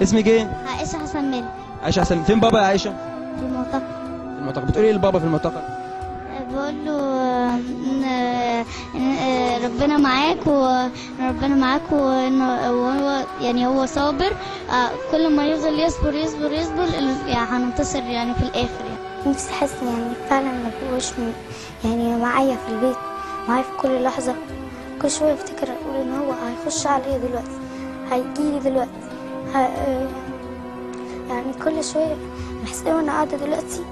اسمك ايه؟ عائشة حسن مالك. عائشة حسن. فين بابا يا عائشة؟ في المعتقل. في المعتقل. بتقولي ايه لبابا في المعتقل؟ بقول له إن ربنا معاك، وربنا معاك، وهو يعني هو صابر، كل ما يفضل يصبر يصبر يصبر يعني هننتصر يعني في الاخر يعني. نفسي احس يعني فعلا ما بقوش يعني معايا في البيت، معايا في كل لحظة. كل شوية افتكر اقول ان هو هيخش عليا دلوقتي، هيجيلي دلوقتي، يعني كل شوية بحس ان انا قاعدة دلوقتي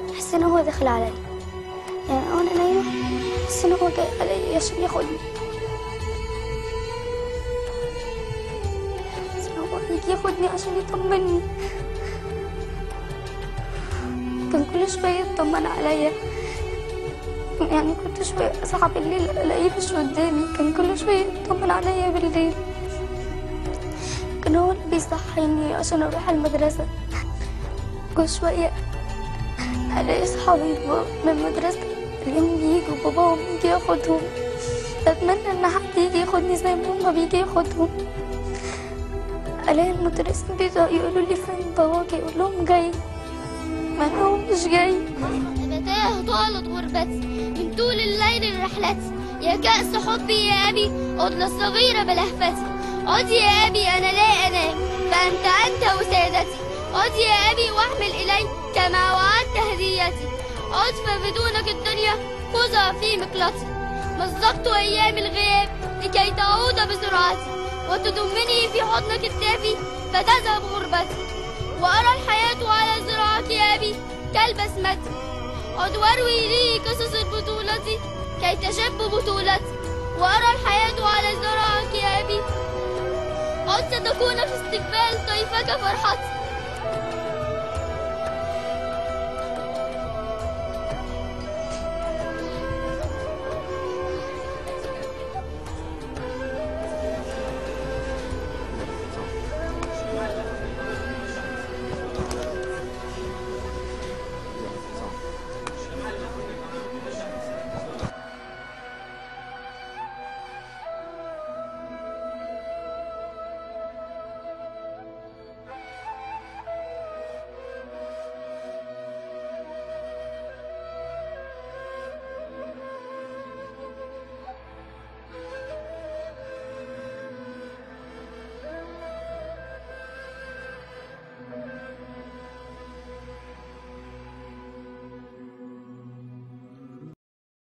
بحس ان هو داخل عليا، يعني وانا نايمة بحس ان هو جاي عليا عشان ياخدني، بحس ان هو يجي ياخدني عشان يطمني. كان كل شوية يطمن عليا، يعني كنت شوية اصحى بالليل الاقيه مش قدامي، كان كل شوية يطمن عليا بالليل. كان هو اللي بيصحيني عشان اروح المدرسة. كل شوية الاقي صحابي من المدرسة اليوم بيجوا باباهم يجي ياخدهم، اتمنى ان حد يجي ياخدني زي ما هما بيجي ياخدهم. الاقي المدرسين بيجوا يقولوا لي فين باباك، يقول لهم جاي، ما هو مش جاي. أبتاه طالت غربتي من طول الليل رحلتي، يا كأس حبي يا أبي عد للصغيرة بلهفتي، عد يا أبي أنا لا أنام فأنت أنت وسادتي، عد يا أبي واحمل إلي كما وعدت هديتي، عد فبدونك الدنيا خذها في مقلتي، مزقت أيام الغياب لكي تعود بسرعتي، وتضمني في حضنك الدافي فتذهب غربتي، وأرى الحياة على ذراعك يا أبي كالبسمة، عد واروي لي قصص البطولة كي تشب بطولتي، وأرى الحياة على ذراعك يا أبي، عد ستكون في استقبال طيفك فرحتي.